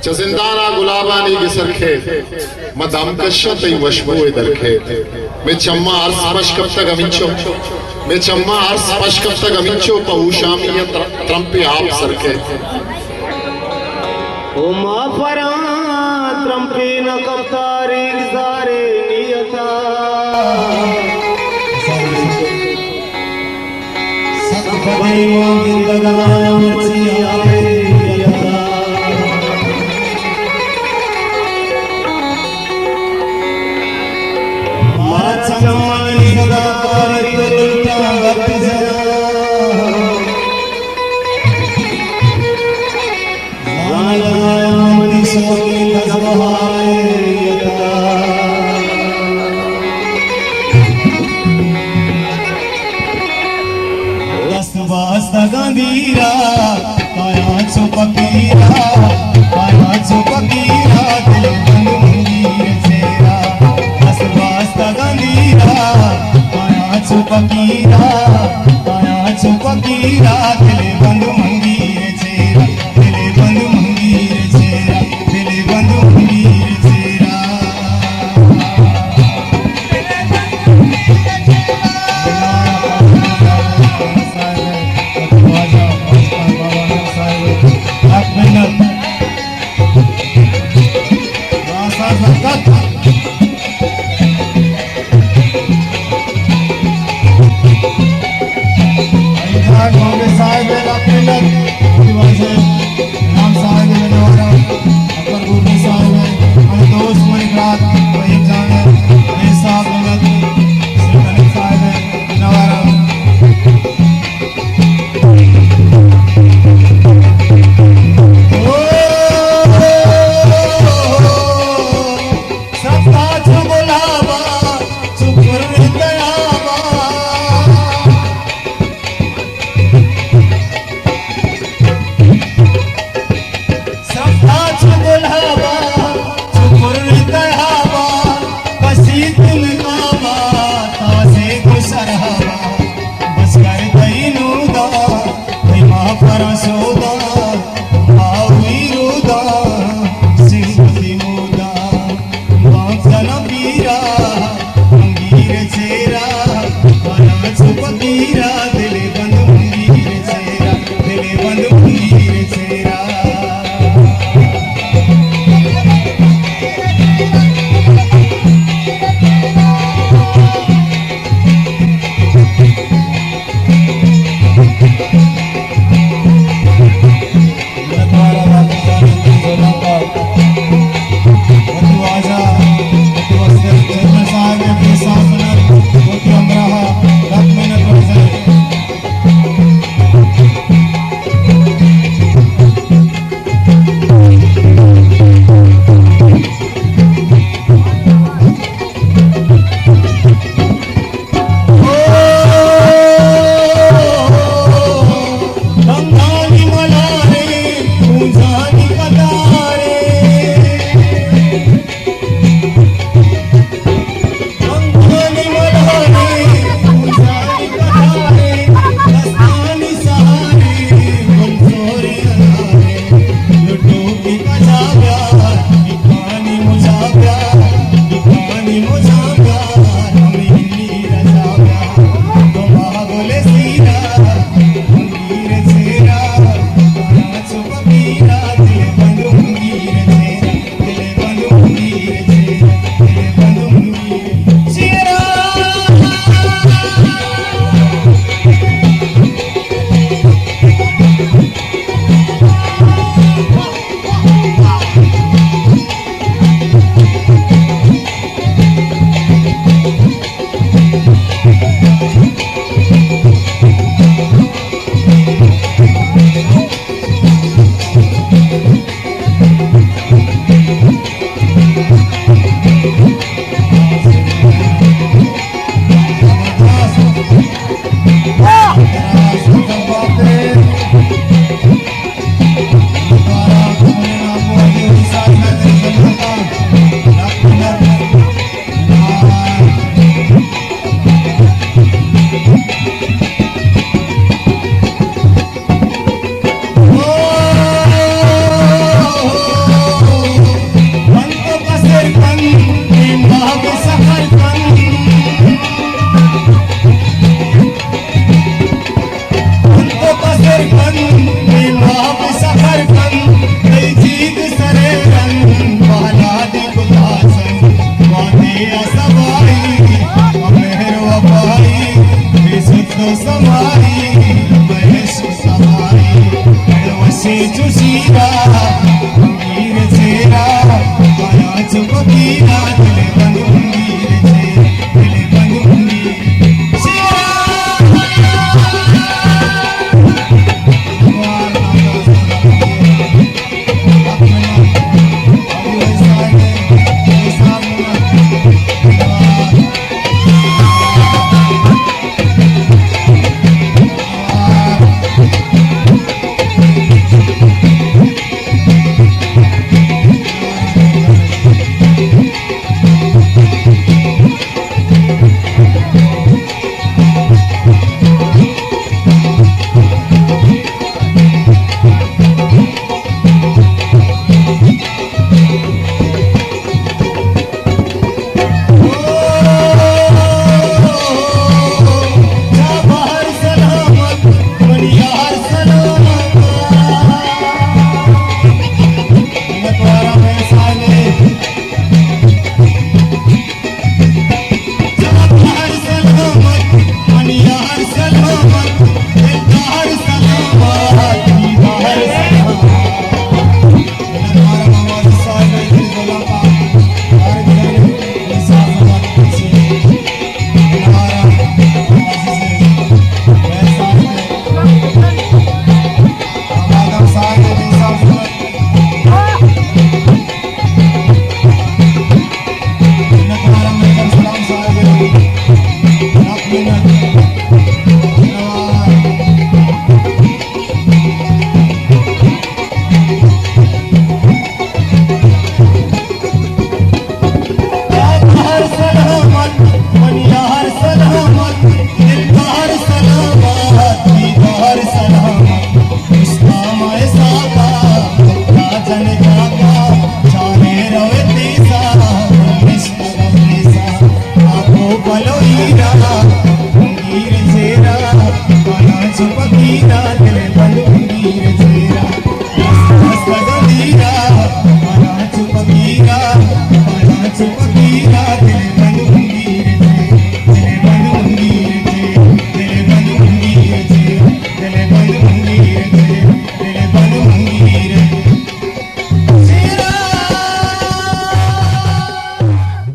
چہ زندان ءَ گلابانی گسر کھیت، من دم کشاں تئی وشبو ءِ در کھیت۔ مئے چماں ارس پش کپتگ ہمینچو، مئے چماں ارس پش کپتگ ہمینچو، پہ ہوشامی ءَ تر-، ترمپے آپ سر کھیت۔ او ما پراں ترمپے نہ کپتا ریگزارے نیتا۔ سک پدی ما گندگ ءَ آں مرچی آئے یتا۔ مارا چمانی صدا کاری تو دلتا وقت جنا۔ زانگ ءَ آں منی سوکیں دزبہارے یتا۔ دست باستگاں دیرا، کایاں چو پکیرا، کایاں چو پکیرا، دل بند منگیر چیرا۔ دست باستگاں دیرا، کایاں چو پکیرا، کایاں چو پکیرا، دل بند منگیر چیرا۔ دل بند منگیر چیرا، دل بند منگیر چیرا۔ علی خان گوگے صاحب ءِ لک منت، علی واجہ امام صاحب ءِ منوارا، اکبر گوگے صاحب ءِ، منی دوست، منی برات، وحید جان ءِ، میر صاحب منت، سلطانی صاحب ءِ منوارا۔ او سبزا چو گلابا، چو پر تیابا۔ سبزا چو گلابا، چو پر تیابا، بسی تن کابا، تازے گو سرابا، بس کر تئی نودا، تئی ما پرا سودا، آوی رودا، سنگتی مودا۔ بانگ زناں پیرا، منگیر چیرا، کایاں چو پکیرا، دل بند منگیر چیرا، دل بند منگیر چیرا۔